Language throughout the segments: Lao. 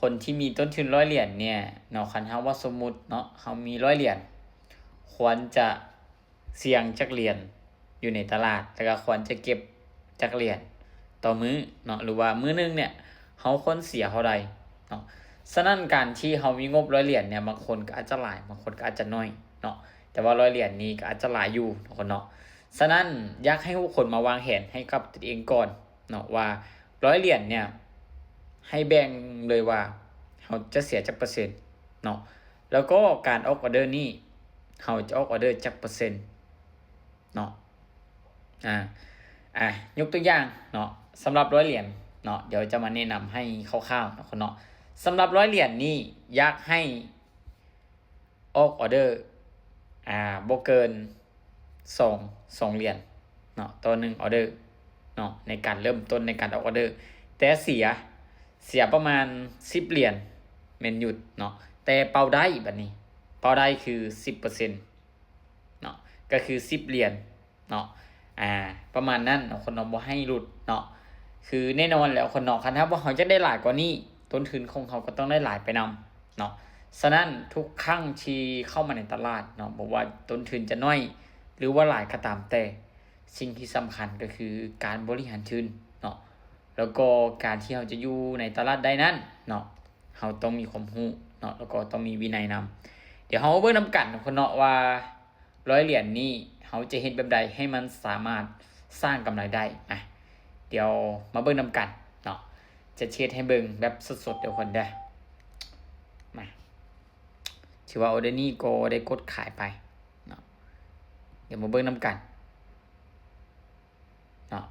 ຄົນທີ່ມີຕົ້ນທຶນຮ້ອຍຫຼຽນເນີ້ຍເນາະ, ຄັນເຮົາວ່າສົມມຸດເນາະ ເຮົາມີຮ້ອຍຫຼຽນ ຄວນຈະສ່ຽງຈັກຫຼຽນຢູ່ໃນຕະຫຼາດ ແລ້ວກໍຄວນຈະເກັບຈັກຫຼຽນຕໍ່ມື້ເນາະ ຫຼືວ່າມື້ໜຶ່ງເນີ້ຍເຮົາຄວນເສຍເທົ່າໃດເນາະ. ສະນັ້ນການທີ່ເຮົາມີງົບຮ້ອຍຫຼຽນເນີ້ຍ ບາງຄົນກໍອາດຈະຫຼາຍ ບາງຄົນກໍອາດຈະໜ້ອຍເນາະ, ແຕ່ວ່າຮ້ອຍຫຼຽນນີ້ກໍອາດຈະຫຼາຍຢູ່ເນາະ ຄົນເນາະ. ສະນັ້ນຢາກໃຫ້ທຸກຄົນມາວາງແຜນໃຫ້ກັບຕົນເອງກ່ອນເນາະ ວ່າຮ້ອຍຫຼຽນເນີ້ຍ ໃຫ້ແບ່ງເລີຍວ່າເຮົາຈະເສຍຈັກເປີເຊັນເນາະ, ແລ້ວກໍການອອກອອເດີນີ້ ເຮົາຈະອອກອອເດີຈັກເປີເຊັນເນາະ. ອາ ອາ ຍົກຕົວຢ່າງເນາະ ສຳລັບຮ້ອຍຫຼຽນເນາະ ດຽວຈະມາແນະນຳໃຫ້ຄ່າວໆເນາະ ຄົນເນາະ. ສຳລັບຮ້ອຍຫຼຽນນີ້ ຢາກໃຫ້ ອອກອອເດີ ອາ ບໍ່ເກີນສອງ ສອງຫຼຽນເນາະ ຕໍ່ໜຶ່ງອອເດີເນາະ ໃນການເລີ່ມຕົ້ນໃນການອອກອອເດີ, ແຕ່ເສຍ ເສຍປະມານສິບຫຼຽນແມ່ນຢຸດເນາະ, ແຕ່ເປົ້າໄດ້ ບັດນີ້ເປົ້າໄດ້ຄືສິບເປີເຊັນເນາະ ກໍຄືສິບຫຼຽນ ເນາະ ອາ ປະມານນັ້ນເນາະ ຄົນເນາະ ບໍ່ໃຫ້ຫຼຸດເນາະ. ຄືແນ່ນອນແລ້ວຄົນເນາະ ຄັນຖ້າວ່າເຮົາຢາກໄດ້ຫຼາຍກວ່ານີ້ ຕົ້ນທຶນຂອງເຮົາກໍຕ້ອງໄດ້ຫຼາຍໄປນຳເນາະ. ສະນັ້ນທຸກຄັ້ງທີ່ເຂົ້າມາໃນຕະຫຼາດເນາະ ບໍ່ວ່າຕົ້ນທຶນຈະໜ້ອຍ ຫຼືວ່າຫຼາຍກໍຕາມແຕ່ ສິ່ງທີ່ສຳຄັນກໍຄືການບໍລິຫານທຶນເນາະ ແລ້ວກໍການທີ່ເຮົາຈະຢູ່ໃນຕະຫຼາດໄດ້ນັ້ນເນາະ ເຮົາຕ້ອງມີຄວາມຮູ້ເນາະ ແລ້ວກໍຕ້ອງມີວິໄນນຳ. ດຽວເຮົາມາເບິ່ງນຳກັນເນາະ ຄົນເນາະ ວ່າ ຮ້ອຍຫຼຽນນີ້ ເຮົາຈະເຮັດແບບໃດໃຫ້ມັນສາມາດສ້າງກຳໄລໄດ້? ມາ ດຽວມາເບິ່ງນຳກັນເນາະ, ຈະເຮັດໃຫ້ເບິ່ງແບບສົດໆເດີຄົນເດີ. ມາ ຖືວ່າອອເດີນີ້ກໍໄດ້ກົດຂາຍໄປເນາະ, ດຽວມາເບິ່ງນຳກັນ. ເນາະ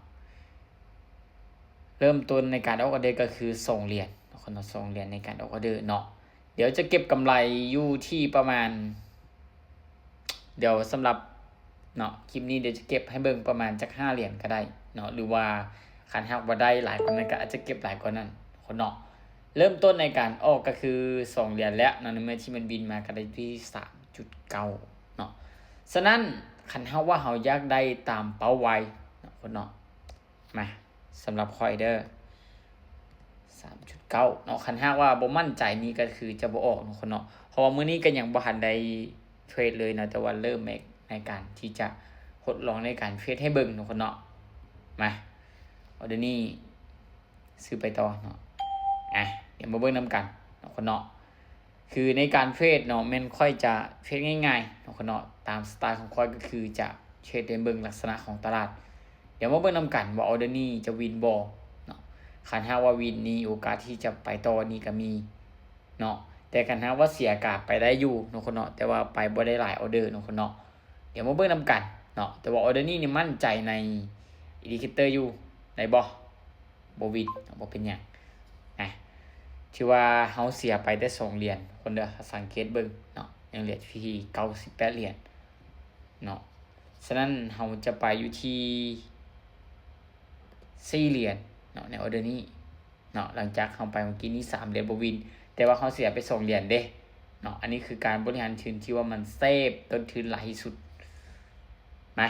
ເລີ່ມຕົ້ນໃນການອອກອອເດີກໍຄືສອງຫຼຽນເນາະ ເນາະ ສອງຫຼຽນໃນການອອກອອເດີເນາະ. ດຽວຈະເກັບກຳໄລຢູ່ທີ່ປະມານ ດຽວສຳລັບເນາະ ຄລິບນີ້ ດຽວຈະເກັບໃຫ້ເບິ່ງປະມານຈັກຫ້າຫຼຽນກໍໄດ້ເນາະ ຫຼືວ່າຄັນຫາກວ່າໄດ້ຫຼາຍກວ່ານັ້ນ ກໍອາດຈະເກັບຫຼາຍກວ່ານັ້ນເນາະ. ເລີ່ມຕົ້ນໃນການອອກກໍຄືສອງຫຼຽນແລ້ວເນາະ, ໃນເມື່ອທີ່ມັນບິນມາກໍໄດ້ທີ່ສາມຈຸດເກົ້າເນາະ. ສະນັ້ນ ຄັນເຮົາວ່າເຮົາຢາກໄດ້ຕາມເປົ້າໄວເນາະ ເນາະ ມາ ສຳລັບຂ້ອຍເດີ ສາມຈຸດເກົ້າເນາະ. ຄັນຫາກວ່າບໍ່ໝັ້ນໃຈນີ້ກໍຄືຈະບໍ່ອອກເນາະ ເນາະ, ເພາະວ່າມື້ນີ້ກໍຍັງບໍ່ທັນໄດ້ເທຣດເລີຍເນາະ, ແຕ່ວ່າເລີ່ມໃນ ໃນການທີ່ຈະທົດລອງໃນການເທຣດໃຫ້ເບິ່ງເນາະ ເນາະ. ມາ ອອເດີນີ້ຊື້ໄປຕໍ່ເນາະ. ອາ ດຽວມາເບິ່ງນຳກັນເນາະ ເນາະ. ຄືໃນການເທຣດເນາະ ແມ່ນຂ້ອຍຈະເທຣດງ່າຍໆເນາະ ເນາະ, ຕາມສະໄຕຂອງຂ້ອຍກໍຄືຈະເທຣດໃຫ້ເບິ່ງລັກສະນະຂອງຕະຫຼາດ. ດຽວມາເບິ່ງນຳກັນວ່າອອເດີນີ້ຈະວິນບໍ່ເນາະ. ຄັນຫາກວ່າວິນນີ້ ໂອກາດທີ່ຈະໄປຕໍ່ນີ້ກໍມີເນາະ, ແຕ່ຄັນຫາກວ່າເສຍກໍໄປໄດ້ຢູ່ເນາະ ເນາະ, ແຕ່ວ່າໄປບໍ່ໄດ້ຫຼາຍອອເດີເນາະ ເນາະ. ດຽວມາເບິ່ງນຳກັນເນາະ, ແຕ່ວ່າອອເດີນີ້ນີ້ໝັ້ນໃຈໃນອິນດິເຄເຕີຢູ່ ໄດ້ບໍ່? ບໍ່ວິນ ບໍ່ເປັນຫຍັງ. ນະ ຖືວ່າເຮົາເສຍໄປແຕ່ສອງຫຼຽນຄົນເດີ, ສັງເກດເບິ່ງເນາະ, ຍັງເຫຼືອທີ່ເກົ້າສິບແປດຫຼຽນເນາະ. ສະນັ້ນເຮົາຈະໄປຢູ່ທີ່ສີ່ຫຼຽນເນາະ ໃນອອເດີນີ້ເນາະ. ຫຼັງຈາກເຮົາໄປເມື່ອກີ້ນີ້ສາມຫຼຽນບໍ່ວິນ, ແຕ່ວ່າເຮົາເສຍໄປສອງຫຼຽນເດ້ເນາະ. ອັນນີ້ຄືການບໍລິຫານທຶນທີ່ວ່າມັນເຊບຕົ້ນທຶນຫຼາຍທີ່ສຸດ. ມາ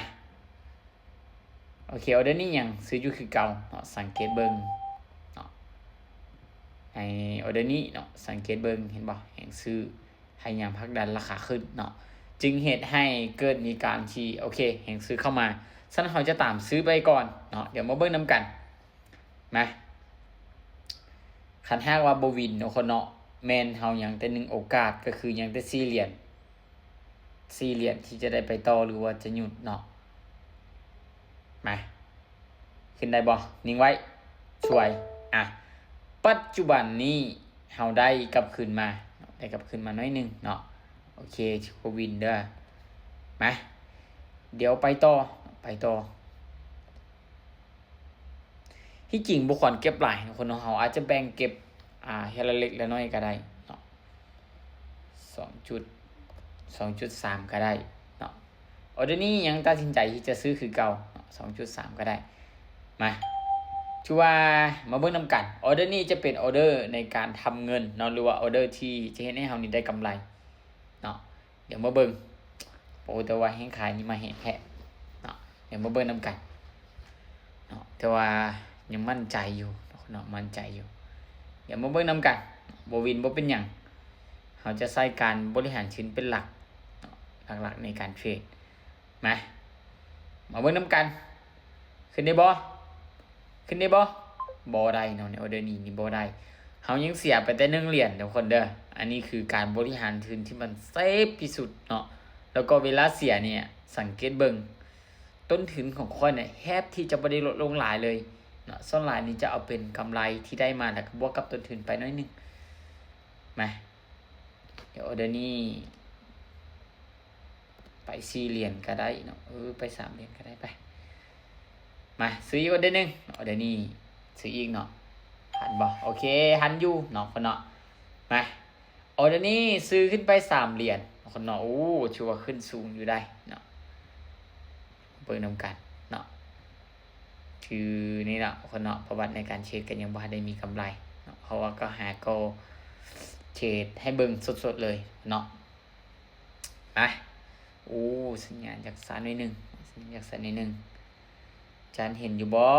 ໂອເຄ ອອເດີນີ້ຍັງຊື້ຢູ່ຄືເກົ່າເນາະ, ສັງເກດເບິ່ງເນາະ ໃນອອເດີນີ້ເນາະ, ສັງເກດເບິ່ງ ເຫັນບໍ່? ແຮງຊື້ພະຍາຍາມຜັກດັນລາຄາຂຶ້ນເນາະ, ຈຶ່ງເຮັດໃຫ້ເກີດມີການທີ່ ໂອເຄ ແຮງຊື້ເຂົ້າມາ. ສະນັ້ນເຮົາຈະຕາມຊື້ໄປກ່ອນເນາະ, ດຽວມາເບິ່ງນຳກັນ. ມາ ຄັນຫາກວ່າບໍ່ວິນເນາະ ຄົນເນາະ, ແມ່ນເຮົາຍັງແຕ່ໜຶ່ງໂອກາດ ກໍຄືຍັງແຕ່ສີ່ຫຼຽນ, ສີ່ຫຼຽນທີ່ຈະໄດ້ໄປຕໍ່ ຫຼືວ່າຈະຢຸດເນາະ. ມາ ຂຶ້ນໄດ້ບໍ່? ນິ່ງໄວ້ ສວຍ. ອະ ປັດຈຸບັນນີ້ເຮົາໄດ້ກັບຄືນມາເນາະ, ໄດ້ກັບຄືນມາໜ້ອຍໜຶ່ງເນາະ. ໂອເຄ ຖືວ່າວິນເດີ. ມາ ດຽວໄປຕໍ່ ໄປຕໍ່. ທີ່ຈິງບໍ່ຄວນເກັບຫຼາຍເນາະ ຄົນເນາະ, ເຮົາອາດຈະແບ່ງເກັບ ອ່າ ເທື່ອລະເລັກລະນ້ອຍກໍໄດ້ເນາະ, ສອງຈຸດ ສອງຈຸດສາມກໍໄດ້ເນາະ. ອອເດີນີ້ຍັງຕັດສິນໃຈທີ່ຈະຊື້ຄືເກົ່າເນາະ, ສອງຈຸດສາມກໍໄດ້. ມາ ຖືວ່າມາເບິ່ງນຳກັນ, ອອເດີນີ້ຈະເປັນອອເດີໃນການທຳເງິນເນາະ ຫຼືວ່າອອເດີທີ່ຈະເຮັດໃຫ້ເຮົານີ້ໄດ້ກຳໄລເນາະ. ດຽວມາເບິ່ງ. ໂອ້ ແຕ່ວ່າແຮງຂາຍນີ້ມາແຮງແທ້ເນາະ, ດຽວມາເບິ່ງນຳກັນເນາະ. ແຕ່ວ່າຍັງໝັ້ນໃຈຢູ່ເນາະ ໝັ້ນໃຈຢູ່. ດຽວມາເບິ່ງນຳກັນ ບໍ່ວິນບໍ່ເປັນຫຍັງ ເຮົາຈະໃຊ້ການບໍລິຫານທຶນເປັນຫຼັກເນາະ ຫຼັກໆໃນການເທຣດ. ມາ ມາເບິ່ງນຳກັນ ຂຶ້ນໄດ້ບໍ່? ຂຶ້ນໄດ້ບໍ່? ບໍ່ໄດ້ເນາະ ໃນອອເດີນີ້ນີ້ບໍ່ໄດ້. ເຮົາຍັງເສຍໄປແຕ່ໜຶ່ງຫຼຽນທຸກຄົນເດີ. ອັນນີ້ຄືການບໍລິຫານທຶນທີ່ມັນເຊບທີ່ສຸດເນາະ ແລ້ວກໍເວລາເສຍນີ້ ສັງເກດເບິ່ງ ຕົ້ນທຶນຂອງຂ້ອຍນີ້ແທບທີ່ຈະບໍ່ໄດ້ລົດລົງຫຼາຍເລີຍເນາະ. ສ່ວນຫຼາຍນີ້ຈະເອົາເປັນກຳໄລທີ່ໄດ້ມາ ແລ້ວກໍບວກກັບຕົ້ນທຶນໄປໜ້ອຍໜຶ່ງ. ມາ ດຽວອອເດີນີ້ ໄປສີ່ຫຼຽນກໍໄດ້ເນາະ ເອີ ໄປສາມຫຼຽນກໍໄດ້. ໄປ ມາ ຊື້ອີກອອເດີໜຶ່ງ. ອອເດີນີ້ຊື້ອີກເນາະ ທັນບໍ່? ໂອເຄ ທັນຢູ່ເນາະຄົນເນາະ. ມາ ອອເດີນີ້ຊື້ຂຶ້ນໄປສາມຫຼຽນຄົນເນາະ. ໂອ້ ຖືວ່າຂຶ້ນສູງຢູ່ໄດ໋ເນາະ ເບິ່ງນຳກັນເນາະ. ຄືນີ້ເນາະຄົນເນາະ ປະຫວັດໃນການເທຣດກໍຍັງບໍ່ທັນໄດ້ມີກຳໄລເນາະ ເພາະວ່າກໍຫາກໍເທຣດໃຫ້ເບິ່ງສົດໆເລີຍເນາະ. ມາ ໂອ້ ສັນຍານຈັກຊ້າໜ້ອຍໜຶ່ງ ສັນຍານຈັກຊ້າໜ້ອຍໜຶ່ງ. ຈານເຫັນຢູ່ບໍ່?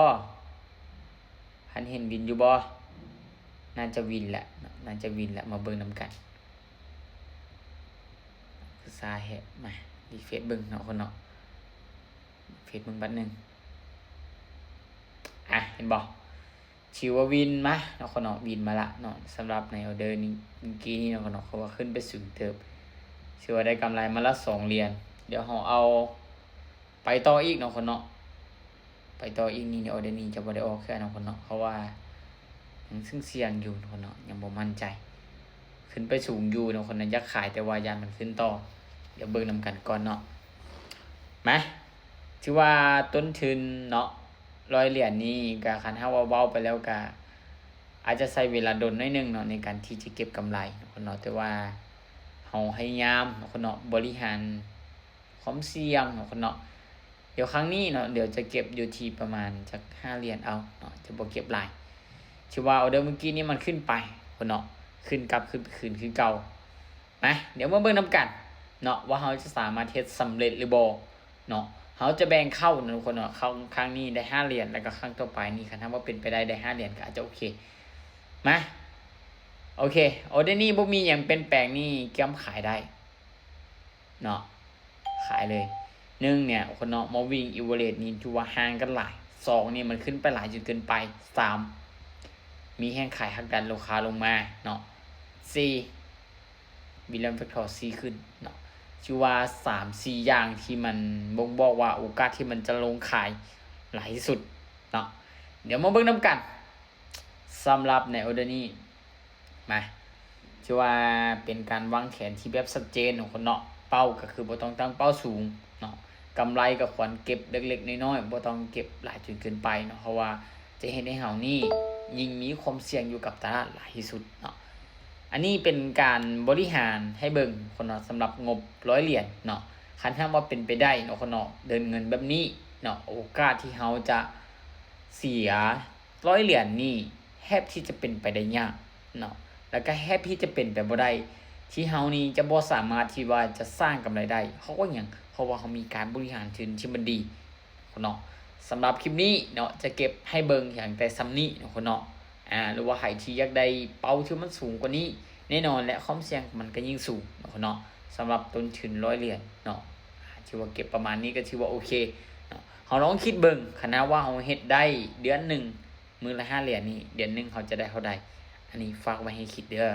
ພັນເຫັນວິນຢູ່ບໍ່? ໜ້າຈະວິນແຫຼະເນາະ ໜ້າຈະວິນແຫຼະ. ມາເບິ່ງນຳກັນ ຄືຊ້າແຮະ. ມາ ຣີເຟຣຊເບິ່ງເນາະຄົນເນາະ ເຟຣຊເບິ່ງບັດໜຶ່ງ. ອ່ະ ເຫັນບໍ່? ຖືວ່າວິນມາເນາະຄົນເນາະ ວິນມາລະເນາະ. ສຳລັບໃນອອເດີນີ້ ມື້ກີ້ນີ້ເນາະຄົນເນາະ ເພາະວ່າຂຶ້ນໄປສູງເຕີບ ຖືວ່າໄດ້ກຳໄລມາລະສອງຫຼຽນ. ດຽວເຮົາເອົາໄປຕໍ່ອີກເນາະຄົນເນາະ ໄປຕໍ່ອີກນີ້ ໃນອອເດີນີ້ຈະບໍ່ໄດ້ອອກເທື່ອເນາະຄົນເນາະ ເພາະວ່າຍັງສ່ຽງໆຢູ່ເນາະຄົນເນາະ ຍັງບໍ່ໝັ້ນໃຈ. ຂຶ້ນໄປສູງຢູ່ເນາະຄົນເນາະ ຢາກຂາຍ ແຕ່ວ່າຢ້ານມັນຂຶ້ນຕໍ່. ດຽວເບິ່ງນຳກັນກ່ອນເນາະ. ມາ ຖືວ່າຕົ້ນທຶນເນາະ ຮ້ອຍຫຼຽນນີ້ ກະຄັນຫາກວ່າເວົ້າໄປແລ້ວກະອາດຈະໃຊ້ເວລາດົນໜ້ອຍໜຶ່ງເນາະ ໃນການທີ່ຈະເກັບກຳໄລເນາະ ແຕ່ວ່າເຮົາພະຍາຍາມເນາະ ບໍລິຫານຄວາມສ່ຽງເນາະ. ດຽວຄັ້ງນີ້ເນາະ ດຽວຈະເກັບຢູ່ທີ່ປະມານຈັກຫ້າຫຼຽນເອົາເນາະ ຈະບໍ່ເກັບຫຼາຍ. ຖືວ່າອອເດີມື້ກີ້ນີ້ມັນຂຶ້ນໄປເນາະ ຂຶ້ນກັບ ຂຶ້ນໄປຄືນຄືເກົ່າ. ມາ ດຽວມາເບິ່ງນຳກັນເນາະ ວ່າເຮົາຈະສາມາດເຮັດສຳເລັດຫຼືບໍ່ເນາະ. ເຮົາຈະແບ່ງເຂົ້າເນາະທຸກຄົນເນາະ ຄັ້ງ ຄັ້ງນີ້ໄດ້ຫ້າຫຼຽນ ແລ້ວກໍຄັ້ງຕໍ່ໄປນີ້ ຄັນຖ້າວ່າເປັນໄປໄດ້ ໄດ້ຫ້າຫຼຽນ ກໍອາດຈະໂອເຄ. ມາ ໂອເຄ ອອເດີນີ້ບໍ່ມີຫຍັງປ່ຽນແປງນີ້ ກຽມຂາຍໄດ້ເນາະ ຂາຍເລີຍ. ໜຶ່ງເນຍຄົນເນາະ moving average ນີ້ຖືວ່າຫ່າງກັນຫຼາຍ. ສອງນີ້ມັນຂຶ້ນໄປຫຼາຍຈົນເກີນໄປ. ສາມ ມີແຮງຂາຍຫັກດັນລູກຄ້າລົງມາເນາະ. ສີ່ Williams Factor ຊີ້ຂຶ້ນເນາະ. ຖືວ່າສາມສີ່ຢ່າງທີ່ມັນບົ່ງບອກວ່າໂອກາດທີ່ມັນຈະລົງຂາຍຫຼາຍທີ່ສຸດເນາະ. ດຽວມາເບິ່ງນຳກັນ ສຳລັບໃນອອເດີນີ້ ມາ ຖືວ່າເປັນການວາງແຜນທີ່ແບບຊັດເຈນເນາະຄົນເນາະ. ເປົ້າກໍຄືບໍ່ຕ້ອງຕັ້ງເປົ້າສູງເນາະ ກຳໄລກໍຄວນເກັບເລັກໆນ້ອຍໆ ບໍ່ຕ້ອງເກັບຫຼາຍຈົນເກີນໄປເນາະ ເພາະວ່າຈະເຮັດໃຫ້ເຮົານີ້ຍິ່ງມີຄວາມສ່ຽງຢູ່ກັບຕະຫຼາດຫຼາຍທີ່ສຸດເນາະ. ອັນນີ້ເປັນການບໍລິຫານໃຫ້ເບິ່ງຄົນເນາະ ສຳລັບງົບຮ້ອຍຫຼຽນເນາະ. ຄັນຖ້າວ່າເປັນໄປໄດ້ເນາະຄົນເນາະ ເດີນເງິນແບບນີ້ເນາະ ໂອກາດທີ່ເຮົາຈະເສຍຮ້ອຍຫຼຽນນີ້ແທບທີ່ຈະເປັນໄປໄດ້ຍາກເນາະ ແລ້ວກໍແທບທີ່ຈະເປັນໄປບໍ່ໄດ້ ທີ່ເຮົານີ້ຈະບໍ່ສາມາດທີ່ວ່າຈະສ້າງກຳໄລໄດ້. ເພາະວ່າຫຍັງ? ເພາະວ່າເຮົາມີການບໍລິຫານທຶນທີ່ມັນດີເນາະ. ສຳລັບຄລິບນີ້ເນາະ ຈະເກັບໃຫ້ເບິ່ງພຽງແຕ່ສ່ຳນີ້ເນາະຄົນເນາະ. ອາ ຫຼືວ່າໃຜທີ່ຢາກໄດ້ເປົ້າທີ່ມັນສູງກວ່ານີ້ ແນ່ນອນແຫຼະ ຄວາມສ່ຽງມັນກໍຍິ່ງສູງເນາະຄົນເນາະ. ສຳລັບຕົ້ນທຶນຮ້ອຍຫຼຽນເນາະ ຖືວ່າເກັບປະມານນີ້ກໍຖືວ່າໂອເຄເນາະ. ເຮົາລອງຄິດເບິ່ງ ຄັນຫາກວ່າເຮົາເຮັດໄດ້ເດືອນໜຶ່ງ ມື້ລະຫ້າຫຼຽນນີ້ ເດືອນໜຶ່ງເຮົາຈະໄດ້ເທົ່າໃດ? ອັນນີ້ຝາກໄວ້ໃຫ້ຄິດເດີ.